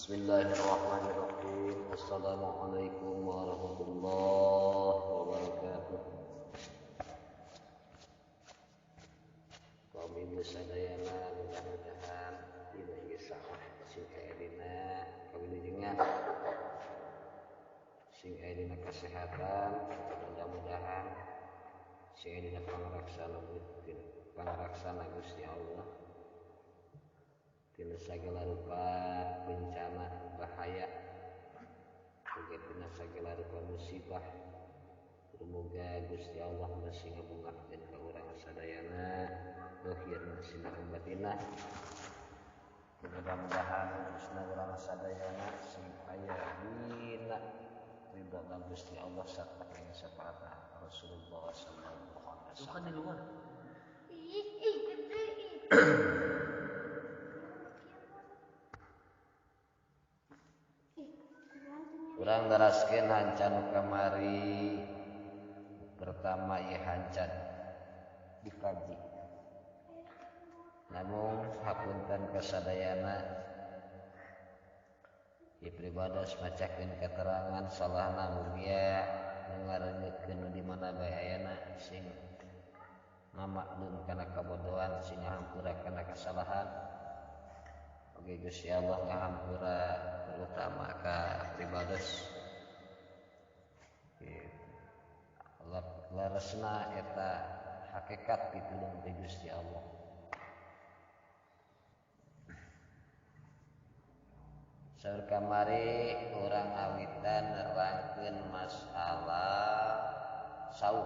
Bismillahirrahmanirrahim. Assalamualaikum warahmatullahi wabarakatuh. Kaum ibu sadayana mudah-mudahan dina ieu salah sing aya dina kawilujengan, sing aya dina kesehatan, mudah-mudahan sing aya dina pangraksana Gusti Allah. Tina sagala rupa bencana bahaya, ugi tina sagala rupa musibah, muga Gusti Allah masih ngabungahkeun ka urang sadayana, lahirna sinareng batinna. Mudah-mudahan khususna urang sadayana sing aya dina ridho Gusti Allah sarta ing syafaat Rasulullah sallallahu alaihi wasallam. Bukan di luar. Ih, gede. Urang daraskeun hancan kamari pertama ieu hancan dikaji. Namun hapunten kasadayana ieu pribados macakeun keterangan salahna mugia ngarengekeun nu di mana bae ayana sing ngamaklum kana kabodohan, sing ngahampura kana kasalahan. Oke Gusti Allah ngahampura terutama ka pribados. Laresna eta hakikat pitulung ti Gusti Allah. Saur kamari urang awitan nerangkeun masalah saum.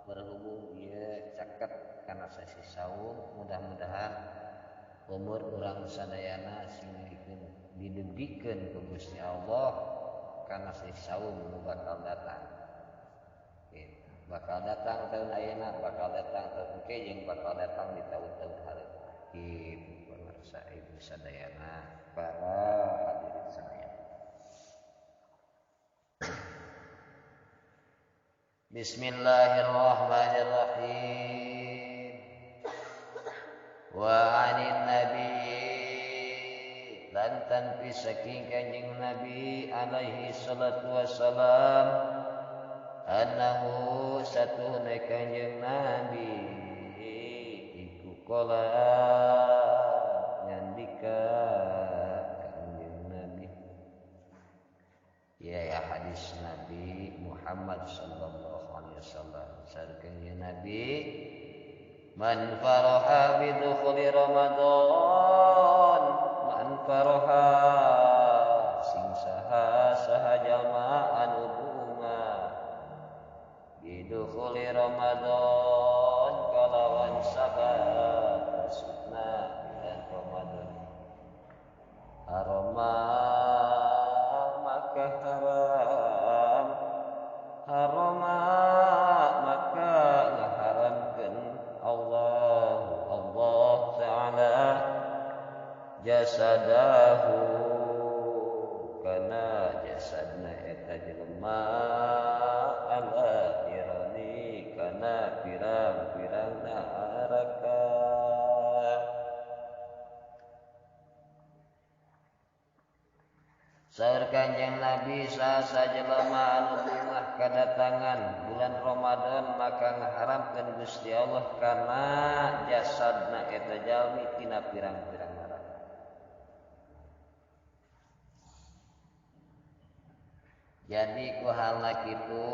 Berhubung ieu caket kana sesi saum, mudah-mudahan umur urang sadayana sing didugikeun ku Gusti Allah kana sesi saum nu bakal datang. Gitu. Bakal datang tahun ayeuna, bakal datang tahun engke jeung bakal datang di tahun-tahun hareup. Gitu pemirsa ibu sadayana, para hadirin sadayana. Bismillahirrahmanirrahim. Wa anin nabi lantan pisaking kanjeng Nabi alaihi salatu wassalam annahu satune kanjeng Nabi iku qala nyandika kanjeng Nabi. Ya hadis Nabi Muhammad sallallahu alaihi wasallam. Saur kanjeng Nabi, man faraha bi dukhuli Ramadan, man faraha sing saha saha jalma anu bunga bi dukhuli Ramadan kalawan sabab masukna bulan Ramadan. Harama maka haram, harama maka ngaharamkeun Allah Allah Ta'ala jasadahu kana jasadna eta jelema ala irani kana pirang-pirang neraka. Saur kanjeng Nabi saha jelema anu bungah kadatangan bulan Ramadan maka ngaharamkeun Gusti Allah kana jasadna eta jalmi tina pirang-pirang neraka. Jadi ku halna kitu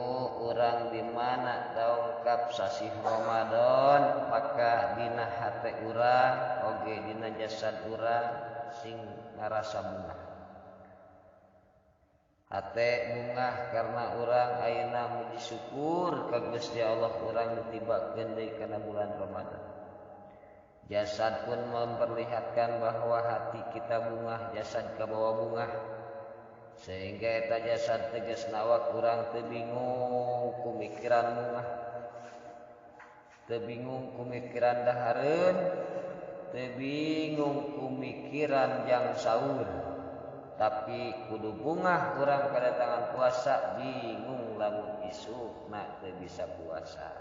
urang di mana dongkap sasih Ramadan maka dina hate urang oge dina jasad urang sing ngarasa bungah. Hate bungah karena urang ayeuna muji syukur ka Gusti Allah urang ditibakeun deui kana bulan Ramadan. Jasad pun memperlihatkan bahwa hati kita bungah, jasad kabawa bungah. Sehingga eta jasad tegas awak urang teu bingung ku mikiran bungah, teu bingung ku mikiran dahareun, teu bingung ku mikiran jang saur. Tapi kudu bungah urang kedatangan puasa, bingung lamun isukna teu bisa puasa.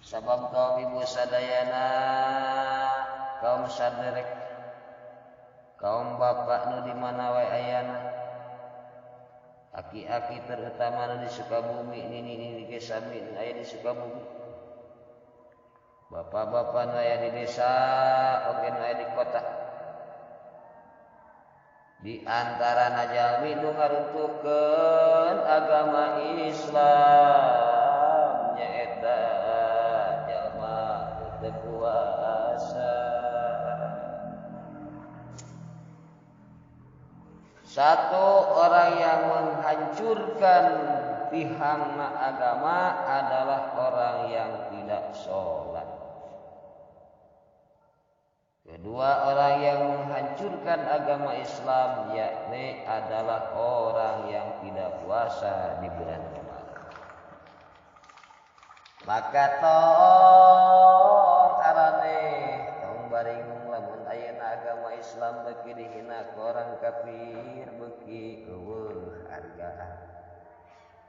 Sabab kaum ibu sadayana, kaum saderek Kaum bapak nu di mana wae ayana, aki-aki terutama nu di Sukabumi, nini-nini ge sami nu aya di Sukabumi. Bapak-bapak nu aya di desa oge nu aya di kota. Di antara jalmi nu ngaruntuhkeun agama Islam nyaeta jalma nu teu puasa. Satu orang yang menghancurkan tihangna agama adalah orang yang tidak sholat. Kedua orang yang menghancurkan agama Islam yakni adalah orang yang tidak puasa di bulan Ramadan. Maka tong araneh tong baringung lamun ayeuna agama Islam beuki dihina ku orang kafir beuki eueuh hargaan.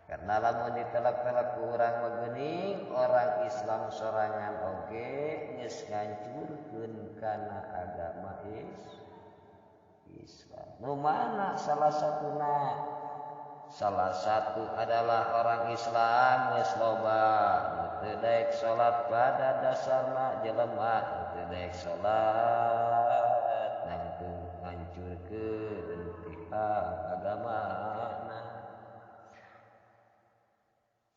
Karena lamun ditelak-telak ku urang mah geuning orang Islam sorangan oge geus ngancurkeun kana agama Islam. Nu mana salah satuna? Salah satu adalah orang Islam geus loba nu teu daek salat pada dasarna jelema nu teu daek salat nangtung ngancurkeun tihang agamana.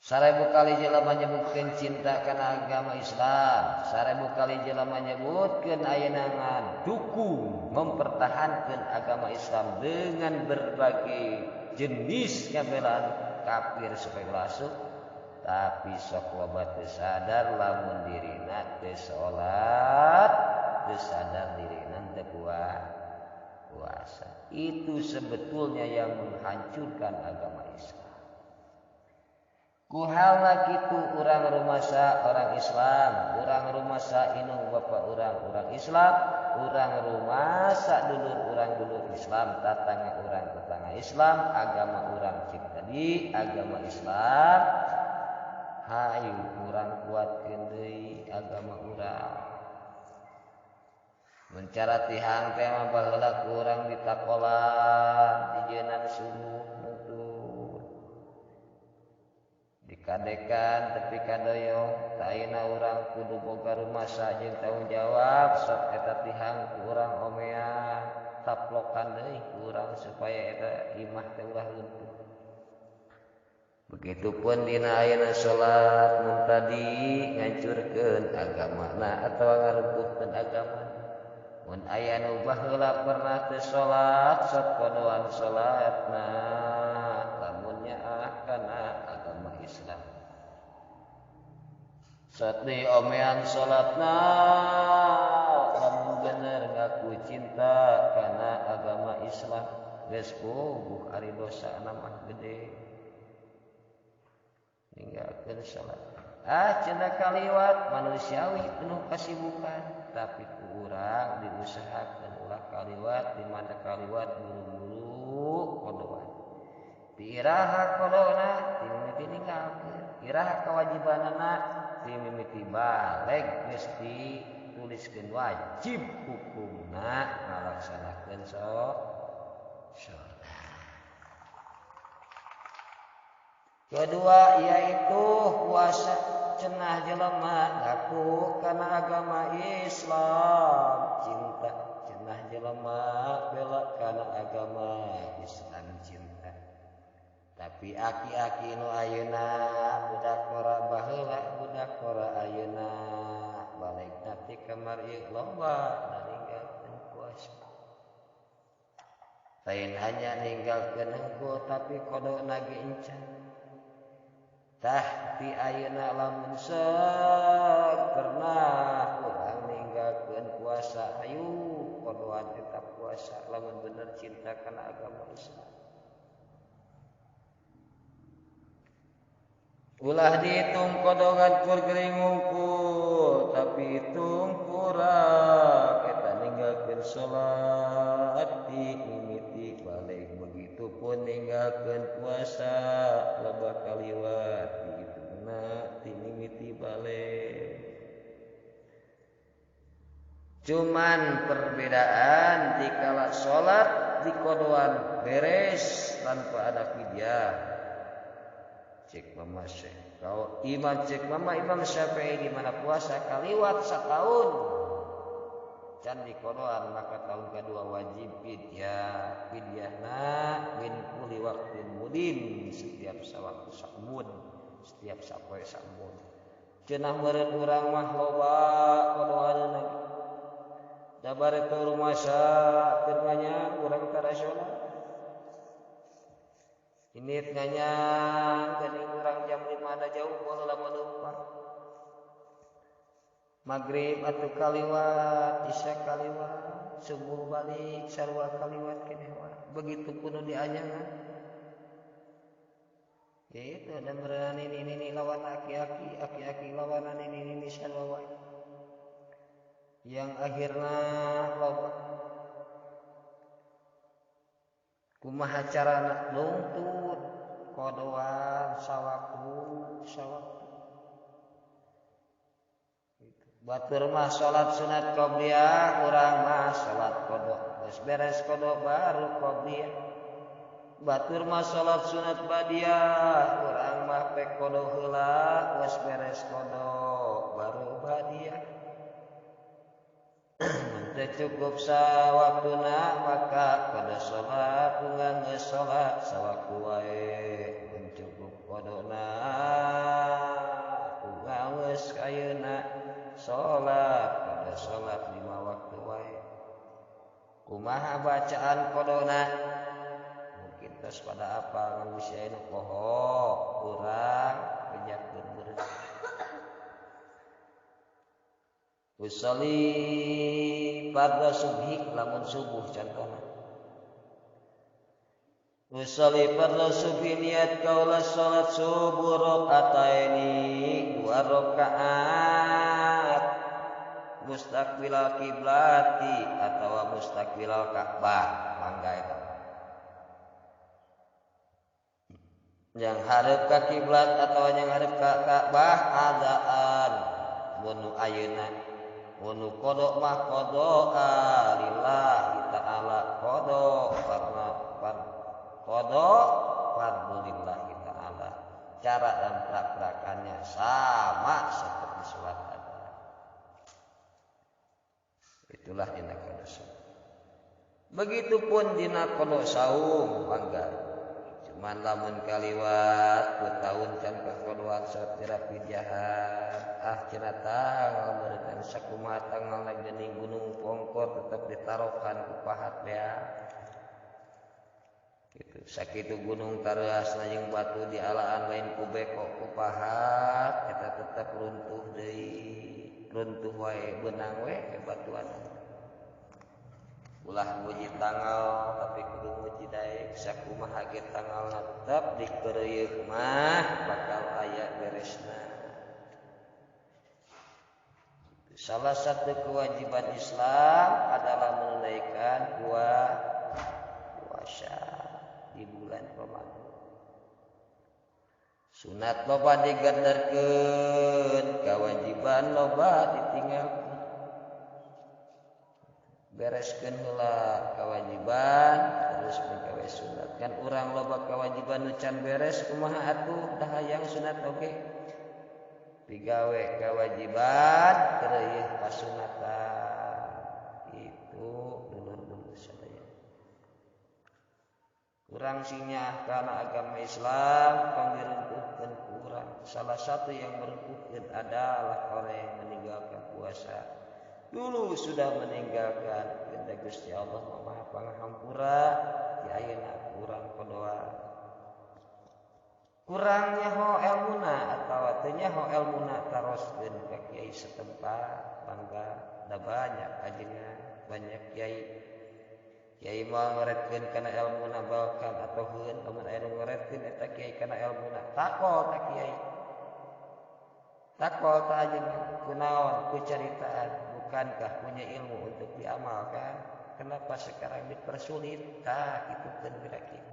1000 kali jelema nyebutkeun cinta kana agama Islam, 1000 kali jelema nyebutkeun ayeuna ngadukung mempertahankan agama Islam dengan berbagai jenis ngabelaan kafir supaya asup, tapi sok loba teu sadar lamun dirina teu salat, teu sadar dirina teu puasa. Itu sebetulnya yang menghancurkan agama Islam. Ku halna kitu urang rumasa orang Islam, urang rumasa inung bapa urang urang Islam, urang rumasa dulur urang dulur Islam, tatangga urang tetangga Islam, agama urang cik tadi agama Islam. Hayu urang kuatkeun deui agama urang. Mun cara tihang teh mah baheula ku urang ditakolan, dijeunan sumuh nutur. Dikadekan tepi kadoyong, ayeuna urang kudu boga rumasa jeung tanggung jawab sok eta tihang ku urang omean, taplokan deui ku urang supaya eta imah teh ulah runtuh. Begitupun dina ayeuna salat mun tadi ngancurkeun agamana atawa ngaruntuhkeun agama. Mun aya nu baheula pernah teu salat sok kodoan salatna lamun nyaah kana agama Islam. Sok deui omean salatna lamun bener ngaku cinta kana agama Islam geus puguh ari dosana mah gede. Ninggalkeun salat. Ah cenah kaliwat manusiawi penuh kesibukan, tapi ku urang diusahakeun ulah kaliwat di mana kaliwat buru-buru kodoan. Ti iraha kodona ti mimiti ninggalkeun, iraha kewajibanana ti mimiti baleg geus dituliskeun wajib hukumna ngalaksanakeun salat. Kedua yaitu puasa. Cenah jelema ngaku kana agama Islam cinta, cenah jelema bela kana agama Islam cinta. Tapi aki-aki nu ayeuna budak ngora baheula budak ngora ayeuna balegna ti kamar ieu loba ninggalkeun puasa. Lain hanya ninggalkeun hungkul tapi kodona ge encan. Tah ti ayeuna lamun sok pernah urang ninggalkeun puasa, hayu kodoan eta puasa lamun bener cinta kana agama Islam. Ulah dihitung kodongan kur gering hungkul, tapi hitung kurang eta ninggalkeun salat ti mimiti balik. Begitupun ninggalkeun puasa loba kaliwat dihitungna ti mimiti balik. Cuman perbedaan dikala salat di kodoan beres tanpa ada fidyah. Cek mama Syekh. Kalau imam cek mama Imam Syafi'i di mana puasa kaliwat setahun can di kodoan maka tahun kedua wajib fidyah. Fidyahna min kulli waqtin mudin, setiap sawaktu sakmud, setiap sapoe sakmud. Cenah meureun urang mah loba kodoanna. Dabar itu rumah keur nganyang urang tarasional. Ini nganyang geuning urang jam 5 ada jauh baheula mah leumpang. Maghrib atuh kaliwat, isya kaliwat, subuh balik sarua kaliwat keneh wae. Begitu pun nu dianyangan. Itu ada meureun ini lawan aki-aki, aki-aki lawanan ini sarua wae. Yang akhirna loba. Kumaha carana nungtut kodoan sawaktu sawaktu. Batur mah salat sunat qobliyah, urang mah salat qada. Geus beres qada baru qobliyah. Batur mah salat sunat badiah, urang mah pek qada heula, geus beres qada baru badiah. Teu cukup sawaktuna maka qada salat unggal geus salat sawaktu wae. Mun cukup qadana unggal geus ayeuna salat qada salat 5 waktu wae. Kumaha bacaan qadana? Mungkin tos pada apa ngan bisi aya nu poho urang bejakeun meureun. Usolli fardhu subhi lamun subuh contohna. Usolli fardhu subhi niat kaula salat subuh rakaataini 2 rakaat mustaqbilal kiblati atawa mustaqbilal Ka'bah mangga eta. Yang hareup ka kiblat atawa yang hareup ka Ka'bah adaan mun ayeuna. Munu qada mah qada lillahi ta'ala qada karena qada fardu lillahi ta'ala. Cara dan prak-prakannya sama seperti sholat ada. Itulah dina qada saum. Begitupun dina qada saum mangga. Cuman lamun kaliwat ku taun can kakodoan saat terapi jahat. Ah cenah tanggal meureun sakumaha tanggal geuning gunung pongkor tetep ditarokan ku pahat bea. Gitu. Sakitu gunung tareuasna jeung batu dialaan lain ku beko ku pahat eta tetep runtuh deui. Runtuh wae beunang we batuan. Ulah muji tanggal tapi kudu muji daek sakumaha ge tanggalna tetep dikeureuyeuk mah bakal aya beresna. Salah satu kewajiban Islam adalah menunaikan puasa di bulan Ramadan. Sunat loba digandarkeun, kewajiban loba ditinggalkeun. Bereskeun heula kewajiban terus migawe sunat. Kan urang loba kewajiban nu can beres kumaha atuh dah hayang sunat oge. Pigawe kewajiban keureuh kasunatan. Itu dulur-dulur sadaya. Urang sinyah kana agama Islam tong diruntuhkeun ku urang. Salah satu yang meruntuhkeun adalah orang yang meninggalkan puasa. Dulu sudah meninggalkan kepada Gusti Allah Maha Pangahampura, di ayeuna kurang kodoa. Kurang nyaho elmuna atawa teu nyaho elmuna taroskeun ka kiai setempat, bangga da banyak ajengan, banyak kiai. Kiai moal ngoretkeun kana elmuna balkan atau heun lamun aya nu ngoretkeun eta kiai kana elmuna takol ka kiai. Takol ta ajengan kunaon ku caritaan. Bukankah punya ilmu untuk diamalkan? Kenapa sekarang dipersulit? Tah, itu kan kira-kira.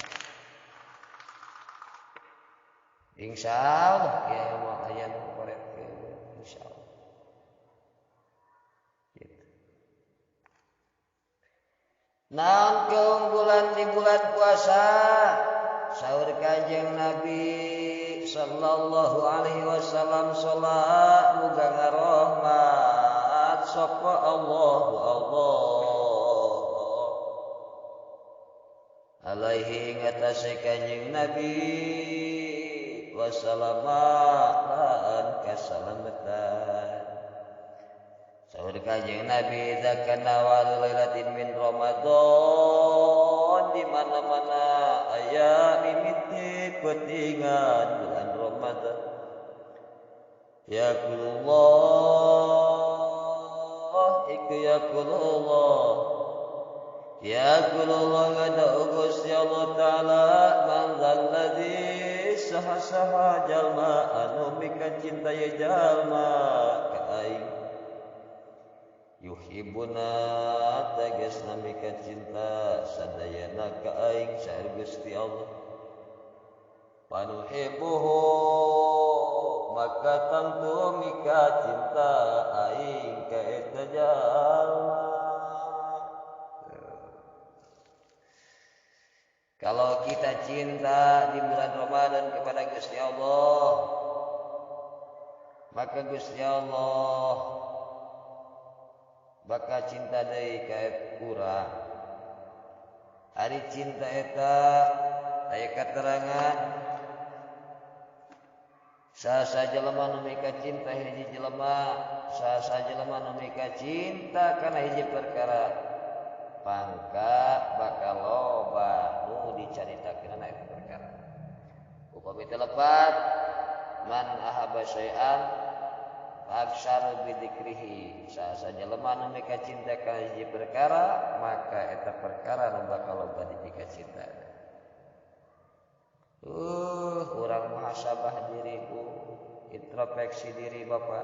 Insya Allah ya mau aya nu ngoretkeun insyaallah. Gitu. Naon keunggulan di bulan puasa? Saur Kanjeng Nabi sallallahu alaihi wasallam salat muga ngarohmat sapa Allahu Allah alaihi ngatasi Kanjeng Nabi wassalama lan kasalamatan. Saur Kanjeng Nabi zakana wa lailatin min Ramadan, di mana-mana aya mimiti petingan bulan Ramadan. Ya kulullah iku ya kulullah ya kulullah ngada Gusti Allah Ta'ala man dzalladzi saha-saha jalma anu mika cinta ye jalma ka aing yuhibbuna tegasna mika cinta sadayana ka aing saur Gusti Allah panuhibbuhu maka tentu mika cinta aing ka eta jalma. Kalau kita cinta di bulan Ramadan kepada Gusti Allah, maka Gusti Allah bakal cinta deui ka urang. Ari cinta eta aya katerangan saha jelema nu mika cinta hiji jelema, saha jelema nu mika cinta kana hiji perkara pangka bakal loba nu dicaritakeun eta perkara. Upami teu lepat man ahaba syai'an aksaru bidzikrihi, saha jelema nu mika cinta kana hiji perkara maka eta perkara nu bakal loba dipika cinta. Urang muhasabah diri bu, introspeksi diri bapak.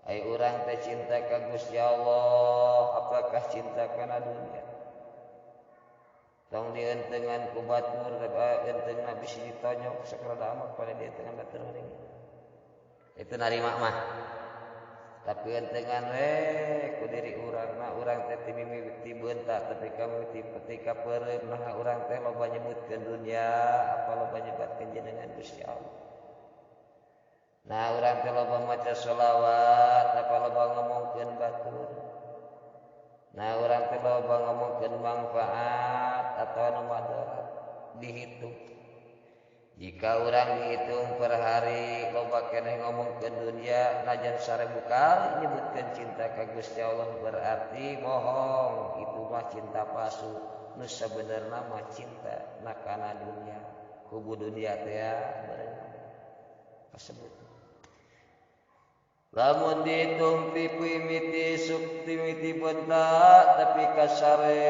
Ai urang teh cinta ka Gusti Allah, apakah cinta kana dunia? Tong dientengan ku batur, entengna bisi ditonyok sakerada amat pada dientengan batur mending. Itu narima mah. Tapi entengan we ku diri urang, nah urang teh ti mimiti beunta tapi kamu ti ketika peureum nah urang teh loba nyebutkeun dunia, apa loba nyebatkeun jenengan Gusti Allah. Nah urang teh loba maca sholawat, apa loba ngomongkeun batur. Nah urang teh loba ngomongkeun manfaat atau nu madarat dihitung. Jika urang dihitung per hari loba keneh ngomongkeun dunia najan 1000 kali nyebutkeun cinta ka Gusti Allah berarti bohong, itu mah cinta palsu. Nu sabenerna mah cinta na kana dunia, kubu dunia teh kasebut. Lamun dihitung ti mimiti suk ti mimiti bentak tapi kasare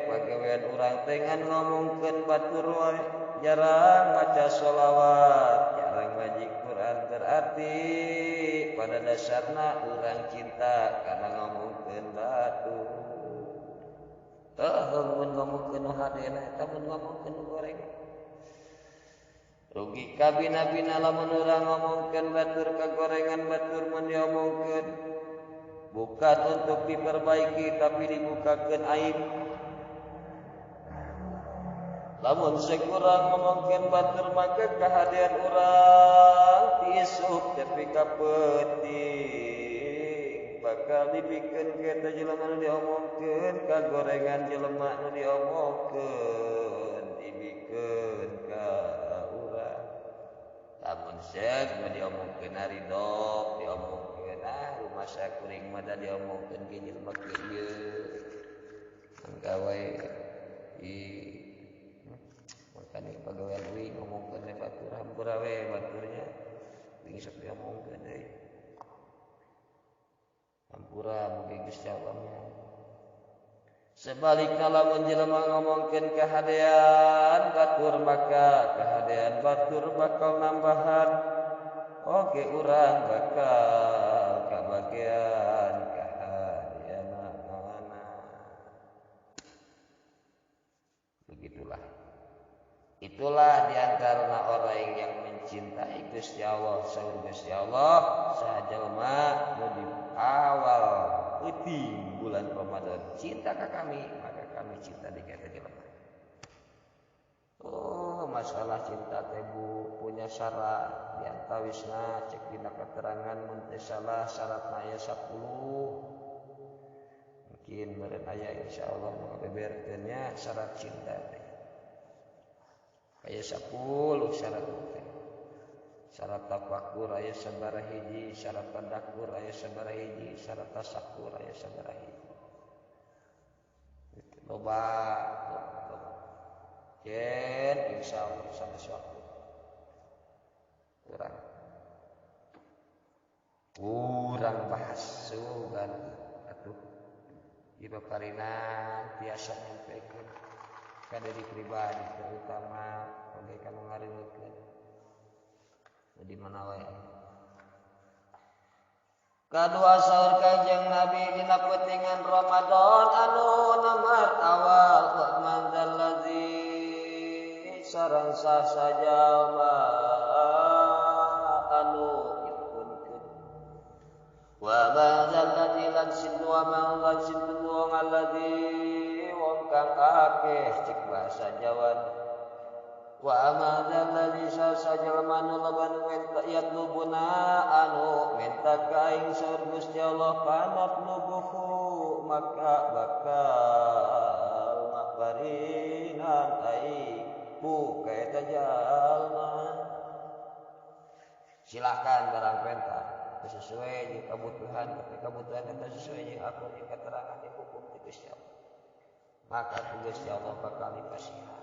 pagawean urang teh ngan ngomongkeun batur wae, jarang maca sholawat, jarang ngaji Quran, berarti pada dasarna urang cinta karena ngomongkeun batur. Mun ngomongkeun nu hadena eta mun ngomongkeun nu goreng. Rugi kabina-bina lamun urang ngomongkeun batur kagorengan batur mun diomongkeun bukan untuk diperbaiki tapi dibukakeun aib. Lamun sekurang ngomongkeun batur maka kahadean urang tiisuk tepi ka peuting bakal dibikeun ka eta jelema nu diomongkeun kagorengan jelema nu diomongkeun dibikeun ka urang. Lamun seuk mah diomongkeun ridho, diomongkeun ah rumasa kuring mah da diomongkeun ge jelema kieu ieu. Mangga wae makanya pagawean uing ngomongkeun batur hampura we baturnya uing sok diomongkeun deui. Hampura mugi Gusti Allah. Sebaliknya lamun jelema ngomongkeun kahadean batur maka kahadean batur bakal nambahan oge urang bakal kabagian kahadeanana. Begitulah. Itulah diantara orang yang mencintai Gusti Allah, saur Gusti Allah saha jelema nu di awal peuting peuting bulan Ramadan cinta ka kami maka kami cinta di ka eta jelema. Oh masalah cinta teh Bu punya syarat di antawisna cek dina keterangan mun teu salah syaratna aya 10 mungkin meureun aya insyaallah nu ngabeberkeun nya syarat cinta teh aya 10 syarat teh. Syarat tafakur aya sabaraha hiji, syarat tadakur aya sabaraha hiji, syarat tasakur aya sabaraha hiji. Loba loba. Yen insyaallah sanes waktu. Kurang bahas sugan atuh. Ieu paparina tiasa nyampekeun ka diri pribadi terutama oge ka nu ngareungeutkeun. Di mana wae. Kadua saur Kanjeng Nabi dina peutingan Ramadan anu nomor awal wa man dzalladzi sareng sasajalma anu nyuhunkeun wa man dzalladzi lan sin wa man lan sin wong alladzi wong kang akeh cek bahasa Jawa wa amadzal ladzi sasajalma nu loba nu menta yatlubuna anu menta ka ing saur Gusti Allah panatlubuhu maka bakal maparingan aing ku ka eta jalma. Silakan barang penta sesuai jeung kabutuhan tapi kabutuhan eta sesuai jeung akur jeung keterangan di hukum ti Gusti Allah maka ku Gusti Allah bakal dipasihan.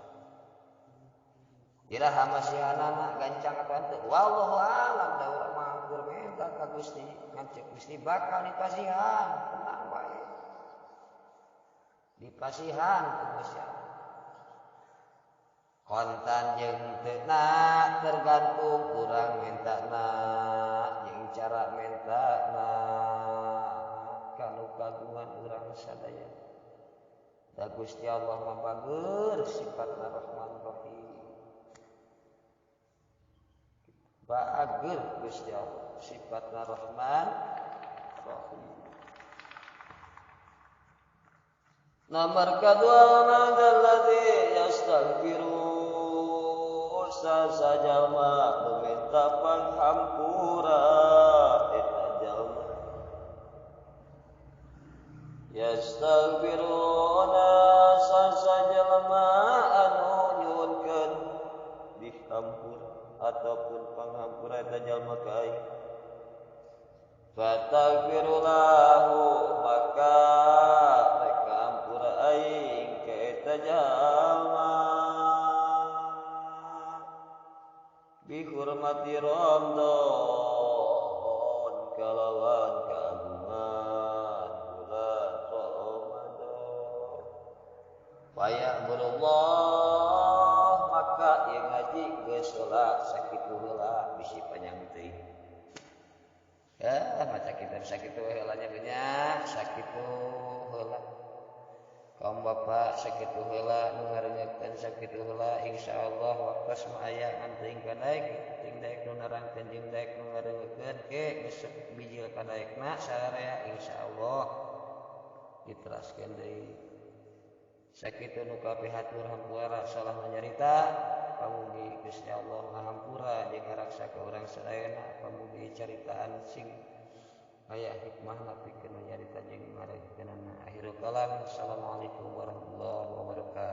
Iraha masihanana gancang atau henteu wallahu alam da urang mah keur menta ka Gusti ngan ceuk Gusti bakal dipasihan tenang wae dipasihan ku Gusti Allah. Kontan jeung teu na tergantung urang mentana jeung cara mentana kanu kagungan urang sadaya. Da Gusti Allah mah bager sifatna Rahman Rahim. Bager Gusti Allah sifatna Rahman Rahim. Nomor kedua alladzi yastaghfiru sasajalma meminta panghampura eta jalma yastaghfiruna sasajalma anu nyuhunkeun dihampura ataupun panghampura eta jalma ka aing fataghfirulahu maka rek hampura aing ka eta jalma bihurmati Ramadan kalawan kagungan bulan Ramadan faya'budullah maka ieu ngaji geus heula sakitu heula bisi panjang teuing. Ya maca kitab sakitu heula nya nya sakitu heula kaum bapak sakitu heula nu ngarengekeun sakitu heula insyaallah waktos mah aya ngan teuing ka daek teuing daek nu nerangkeun jeung daek nu ngarengekeun ke geus bijil ka daekna sararea insyaallah diteraskeun deui. Sakitu nu kapihatur hampura salah nyarita pamugi Gusti Allah ngahampura jeung ngaraksa ka urang sadayana pamugi caritaan sing aya hikmahna pikeun nyarita jeung ngarengekeunana. Akhirul kalam, assalamualaikum warahmatullahi wabarakatuh.